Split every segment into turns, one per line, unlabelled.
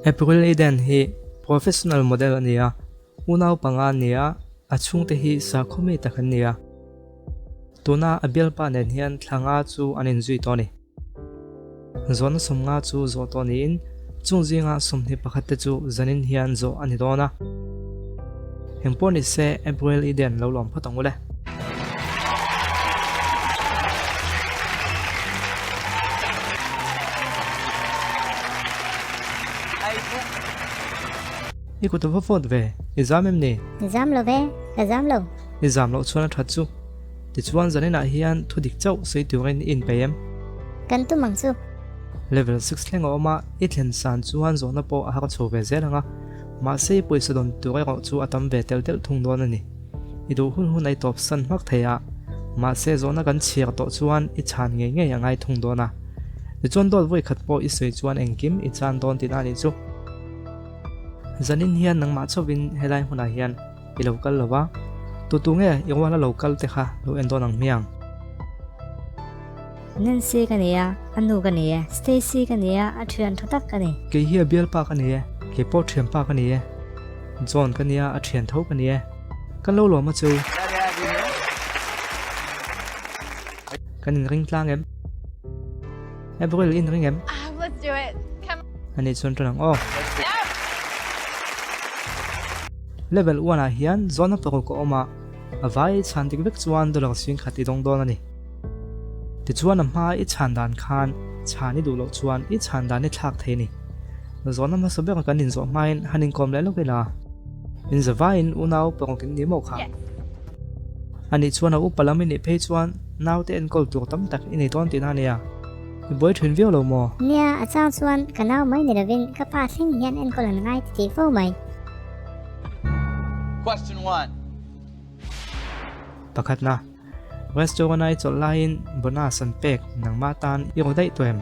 April Eden hi professional model a ni a, unau panga a ni a, a chhungte hi sakhaw mi tak an ni a. Tuna a bialpa nen hian thla nga chu an inzui tawh a ni. Zawhna 50 chu zawh tawh niin chung zinga 21 te chu zanin hian zawh a ni dawn a. Engpawh ni se April Eden lo lawm phawt ang u le. I kut a va fawt ve, i zam em ni?
Zam lo ve, ka zam lo.
I zam loh chuan a that chu. Tichuan zaninah hian thu dik chauh sawi turin i inpeih em?
Kan tum ang chu.
Level six thleng a awm a, i thlen san chuan zawhna pawh a har chho ve zel ang a. Mahse i pawisa dawn tur erawh chu a tam ve tel telh thung dawn a ni. I duh hun hun a i tawp san hmak thei a, mahse zawhna kan chhiar tawh chuan i chhan ngei ngei a ngai thung dawn a. Tichuan dawt vawi khat pawh i sawi chuan engkim i chan dawn tihna a nih chu. Zanin hian nangmah chauhin helai hmunah hian i lo kal lo va, tutu nge i ruala lo kal te kha lo en dawn ang hmiang.
Nancy ka ni a, a nu ka ni e. Stacy ka ni a, a thian tha tak ka ni.
Kei hi a bialpa ka ni e, kei pawh thianpa ka ni e. John ka nia, a thian tho ka ni e. Kan lo lawm a chu. Kan inring tlang em? Avril i inring em? Ani chuan tan ang aw. Level one ah hian zawhna paruk a awm a, a vai i chhan dik vek chuan dollar 10,000 i dawng dawn a ni. Tichuan a hma i chhan dan khan chhan i duh loh chuan i chhan dan i thlak thei a ni. Zawhna hmasa ber kan inzawh hmain han inkawm leh lawk ila, inzavaiin unau paruk in ni maw kha? Anih chuan a upa lam i nih phei chuan naute enkawl tur tam tak i nei dawn tihna a nia. I buai thin viau lo maw?
Nia, a chang chuan ka nau mai ni lovin ka pa thleng hian enkawl an ngai ti tih fo mai.
Question one.
Pakhatna, Restaurant a i chawlh laiin bonus an pek nangmah tan i raw daih tawh em?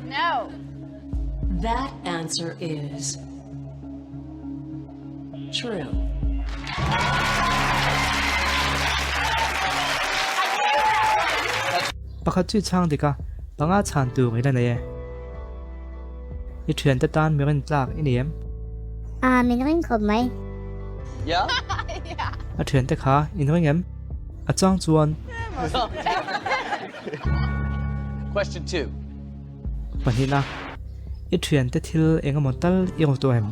No.
That answer is true.
Pakhat chu i chhang dik a, panga chhan tur i la nei e. I thiante tan mi rin tlak i ni em?
A, min ring khawp mai.
Yeah?
A thiante kha in ring em? A chang chuan.
Question 2.
Pahnihna, I thiante thil eng emaw tal i raw tawh em?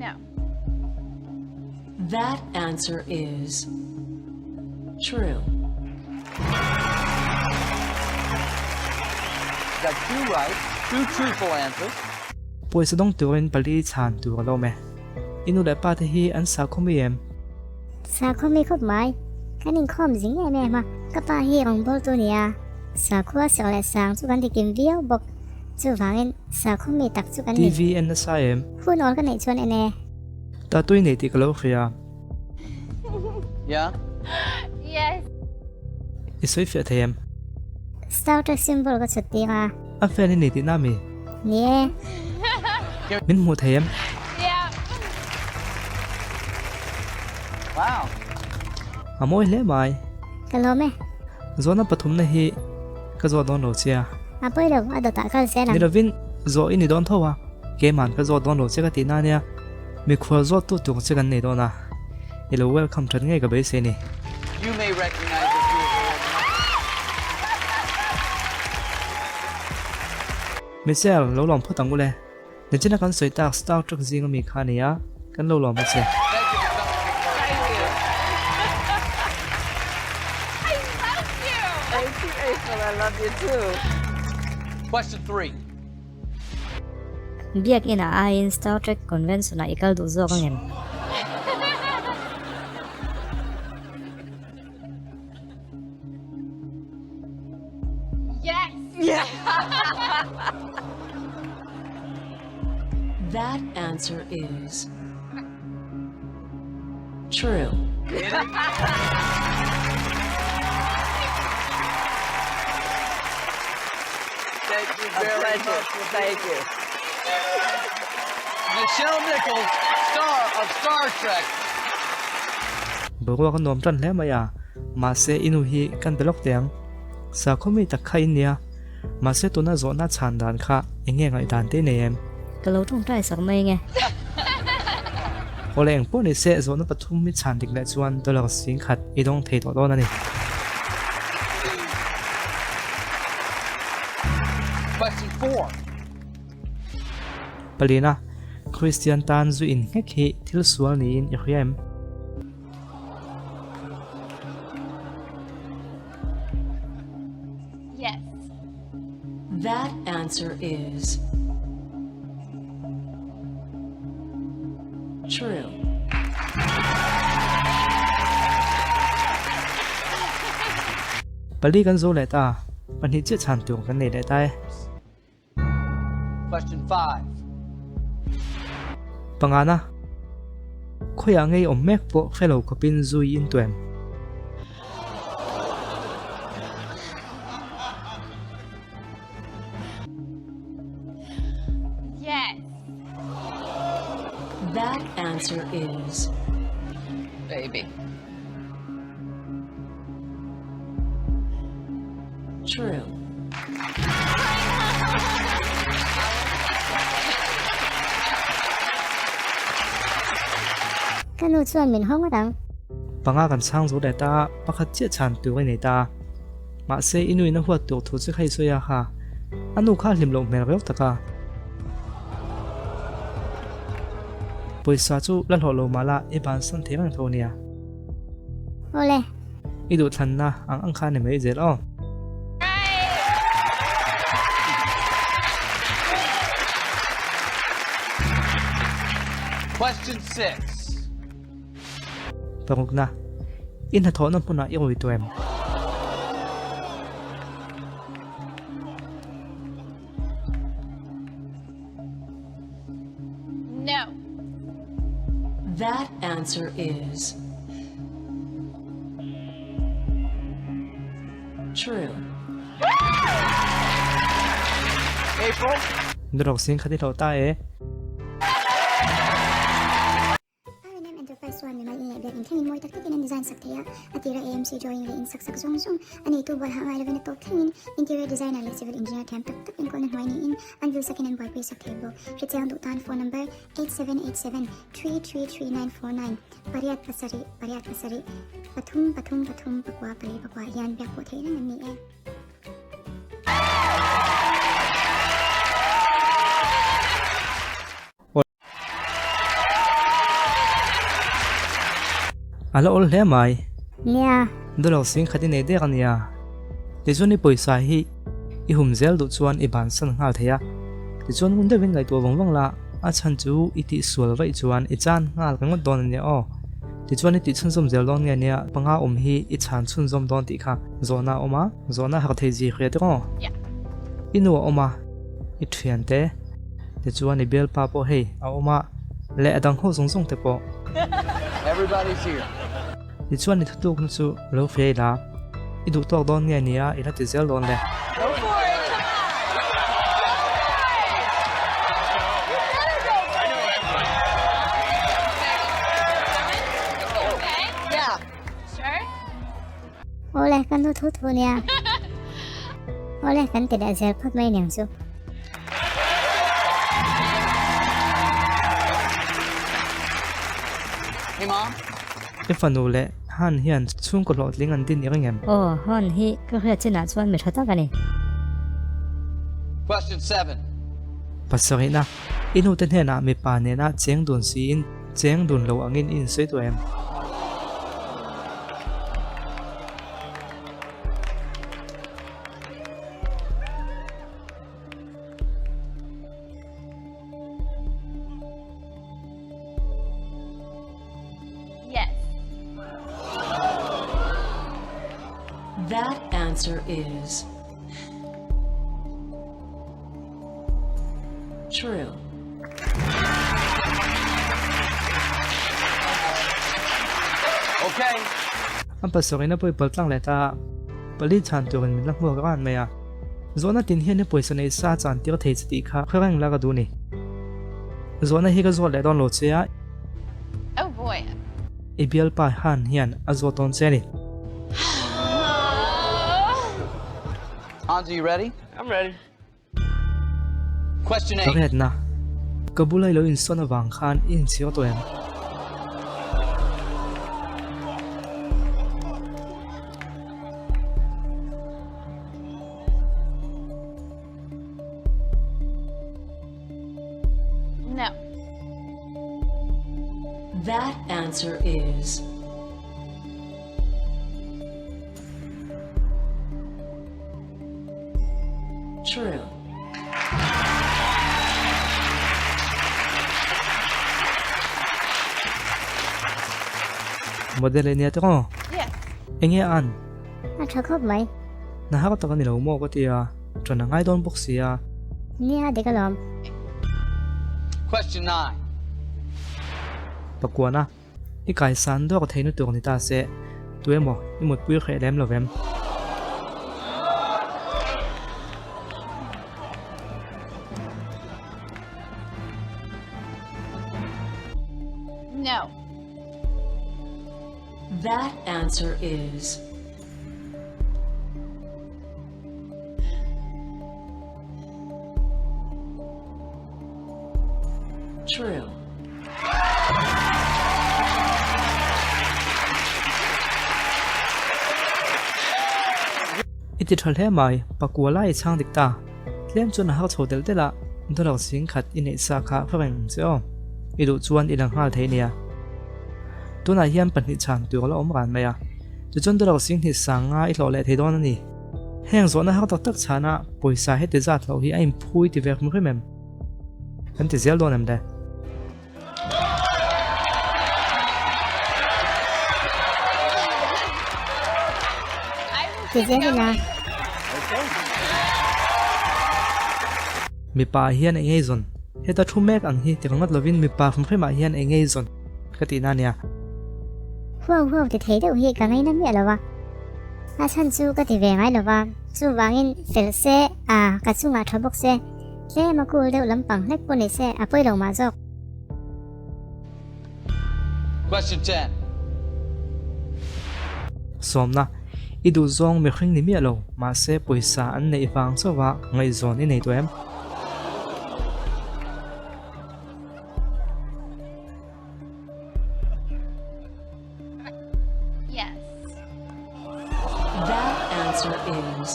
No.
That answer is true.
Got two right, two truthful answers.
Pawisa dawng turin pali chhan tur a lo awm e. I nu leh pa te hi an sakhaw mi em?
Sakhaw mi khawp mai. Kan inkhawm zing em em a, ka pa hi rawngbawltu a ni a, sakhua serh leh sang chu kan ti kim viau bawk. Chuvangin sakhaw mi tak chu kan ni.
TV en nasa em?
Hun awl ka neih chuan en e.
Tatui nei tih ka lo hria.
Yeah?
Yes.
I sawi fiah thei em?
Star Trek symbol ka chhut tir a.
A fan i nei tihna mi?
Ni e.
Min hmuh thei em?
Yeah.
Wow.
A mawi hle mai.
Ka lawm e.
Zawhna pathumna hi ka zawt dawn lo che a.
A pawi lo, a dawtah kal zel ang.
Ni lovin zawh i ni dawn tho a, keiman ka zawt dawn lo che ka tihna ania. Mikhual zawt tu tur che kan nei dawn a, i lo welcome that ngei ka beisei ni.
You may recognize this beautiful woman.
Michelle, lo lawm phawt ang u le. Nichina kan sawi tak Star Trek zinga mi kha a ni a, kan lo lawm a che.
Thank you for coming to
Thank you. I love you.
Thank you, April. I love you too.
Question 3.
Biakinn ah aiin Star Trek Convention ah i kal duh zawk ang em?
Yes!
That answer is true.
Thank you
A
very
pleasure.
much.
Thank you.
Nichelle Nichols, star of Star Trek.
Boruak a nuam tan hle mai a, mahse i nu hi kan be lawk teh ang. Sakhaw mi tak kha i nia, mahse tuna zawhna chhan dan kha eng nge ngaihdan te i nei em?
Ka lo tawngtai sak mai nge.
Awle eng pawh ni se zawhna pathum i chhan dik leh chuan dollar 10,000 i dawng thei tawh dawn a ni.
Question 4.
Palina, Kristian tan zu in nghek hi thil sual niin i hria em?
Yes.
That answer is true.
Pali kan zo leh ta, pahnih chiah chhan tur kan nei leh ta e.
Question 5.
Pangana, Khawiah ngei awm mek pawh hre lo khawpin zui in tuem.
Yes.
That answer is
Baby.
True.
Ka nu chuan min haw ngawt ang.
Panga kan chhang zo leh ta, pakhat chiah chhan tur i nei ta. Mahse i nuin a huat tur thu che kha i sawi a kha. A nu kha a hlim loh hmel reuh tak a. Pawisa chu la hlawh lo mah la i bansan thei reng tho nia.
Awle.
I duhthlanna ang ang kha ni mai zel aw.
Question 6.
Parukna, I hnathawhna hmunah i rawi tawh em?
No.
That answer is true.
April.
Nurok sing khat i hlawh ta e.
R&M Enterprise chuan mimal in leh biak in thlengin mawi tak takin an design sak thei a, a tira AMC drawing leh in sak sak zawng zawng a neitu bual hah ngai lovin a tawp thlengin interior designer leh civil engineer thiam tak tak enkawlna hnuai niin an vil sakin an buaipui sak thei bawk. Hrechiang duh tan phone number 8787 333949 pariat pasarih pariat pasarih pathum pathum pathum pakua pali pakua hian biak pawh theih reng an ni e.
A la awl hle mai.
Nia.
Dawlak sing khat i nei dek a nia. Tichuan i pawisa hi i hum zel duh chuan i bansan nghal thei a. Tichuan ngun deuhin ngaihtuah vang vang la, a chhan chu i tihsual vaih chuan i chan nghal ka ngawt dawn a nia aw. Tichuan i tih chhunzawm zel dawn nge nia, panga awm hi i chhan chhunzawm dawn tih kha zawhna a awm a, zawhna har thei zi hria tiraw? I nu a awm a, i thiante. Tichuan i bialpa pawh hei a awm a, leh a dang ho zawng zawng te pawh.
Everybody's here.
Tichuan i thutlukna chu lo hria ila, i duh tawk dawn nge nia i la ti zel dawn le.
Go for it, come on! Go for it! You better go for it! Okay?
Yeah.
Sure?
Awle ka nu thu thu nia. Awle kan ti leh zel phawt mai niang chu.
Hey mom.
I fanu leh Han hian chhungkaw hlawhtling an din i ring em?
Aw, Han hi ka hriat chinah chuan mi tha tak a ni.
Question 7.
Pasarihna, I nute hnenah mipa nena cheng dun siin cheng dun lo angin i insawi tawh em?
Yes.
That answer is true.
Okay.
An pasarihna pawh i pal tlang leh ta a, pali chhan turin min la hmuak ran mai a. Zawhna tin hian i pawisa nei sa chan tir thei che tih kha hre reng la ka duh ni. Zawhna hi ka zawt leh dawn lo che a.
Oh boy.
I bialpa Han hian a zawt dawn che a ni.
Hans, are you ready?
I'm ready.
Question
Ka
8.
riatna, Ka bula i lo insawn avang khan i inchhir tawh em?
No.
That answer is true.
Model ania te aw.
Yes.
Enge an?
A tha khawp mai.
Na har tak a ni lo maw ka ti a, ṭan a ngai dawn bawk si a.
Nia dik alawm.
Question 9.
Pakuana, I kaisan dawk theihna tur ni ta se, tu emaw i mutpui hreh lem lo vem?
No.
That answer is true.
I ti tha hle mai, pakua lai i chhang dik ta. Tlem chuan a har chho telh telh a, dollar sing khat i neih sa kha hre reng ang che aw. I duh chuan i la nghal thei nia. Tunah hian pahnih chhan tur a la awm ran mai a, tichuan dollar sing hnih sang nga i hlawh leh thei dawn a ni. Heng zawhna har tak tak chhana pawisa heti zat loh hi a inphui ti ve hrim hrim em? Kan ti zel dawn em le?
Ti zel ila.
Mipa hian eng ei zawn? Heta thu mek ang hi ti ringawt lovin mipa hrim hrimah hian eng ei zawn ka tihna a nia.
Huau huau ti thei deuh hi ka ngaina miah lo a. A chhan chu ka ti ve ngai lo va, chuvangin fel se a ka chungah tha bawk se. Tlem a cool deuh lampang hlek pawh ni se a pawi lo mah zawk.
Question 10.
Sawmna, I duh zawng mihring ni miah lo, mahse pawisa an neih vang chauha ngaihzawn i nei tawh em?
Yes.
That answer is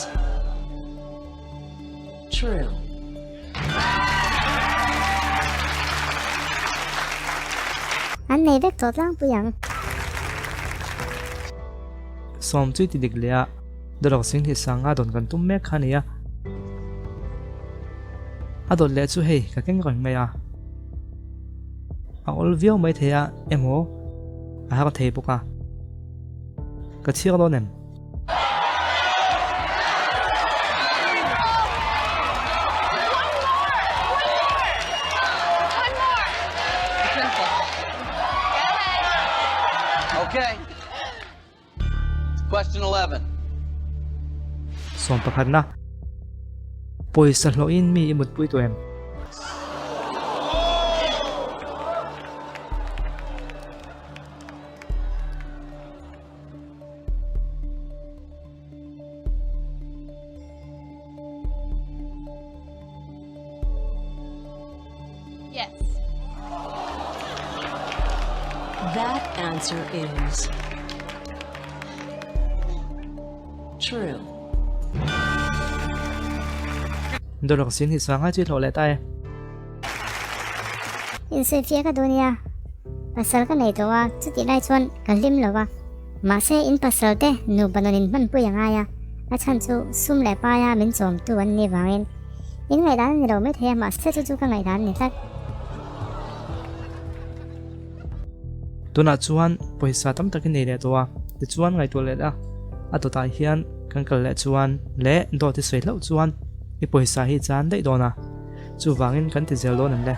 true.
An nei vek tawh tlangpui ang.
Sawm chu i ti dik leh a, Dawlak sing hnih sanga dawn kan tum mek kha a ni a. A dawt leh chu hei ka keng reng mai a. A awl viau mai thei a emaw a har thei bawk a. Ka chhir dawn em?
Question 11.
Sawm pakhatna, Pawisa hlawhin mi i mutpui tawh em?
Yes.
That answer is true.
Dawlak sin hi sanga chi hlawh leh ta e.
Insawifiah ka duh nia. Pasal ka nei tawh a, chutih lai chuan ka hlim lo a. Mahse in pasal te nupa nun in hmanpui a ngai a, a chhan chu sum leh paia min chawmtu an nih vangin. In ngaihdan a ni lo maithei a, mahse chu chu ka ngaihdan a ni tlat.
Tunah chuan pawisa tam takin nei leh tawh a, tichuan ngaihtuah leh la, a dawtah hian kan kal leh chuan leh dawt i sawi hlauh chuan i pawisa hi chan daih dawn a, chuvangin kan ti zel dawn em le?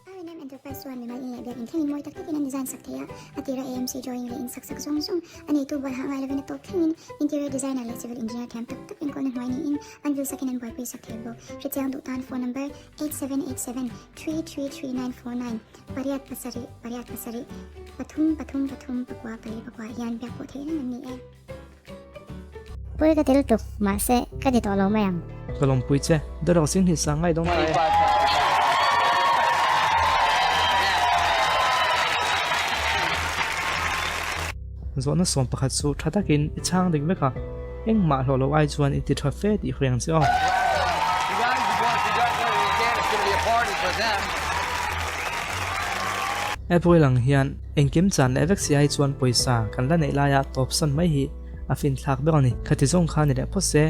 R&M Enterprise chuan mimal in leh biak biak in thlengin mawi tak takin an design sak thei a, a tira AMC drawing leh in sak sak zawng zawng a neitu buai hah ngai lovin a tawp thlengin interior designer leh civil engineer thiam tak tak enkawlna hnuai niin an vil sakin an buaipui sak thei bawk. Hrechiang duh tan phone number 8787 333949 pariat pasarih pariat pasarih pathum pathum pathum pakua pali pakua hian biak pawh theih reng an ni e.
Pui ka ti lutuk, mahse ka ti tawh lo mai ang.
Ka lawmpui che, Dawrok Singh hi sang ngai dawn ta e. Zawhna sawm pakhat chu tha takin i chhang dik vek a, engmah hlawh loh ai chuan i ti tha fe tih hriang che aw. April ang hian engkim chan leh vek si ai chuan pawisa kan la neih laia tawpsan mai hi a finthlak ber a ni. Khati zawng kha ni leh phawt se.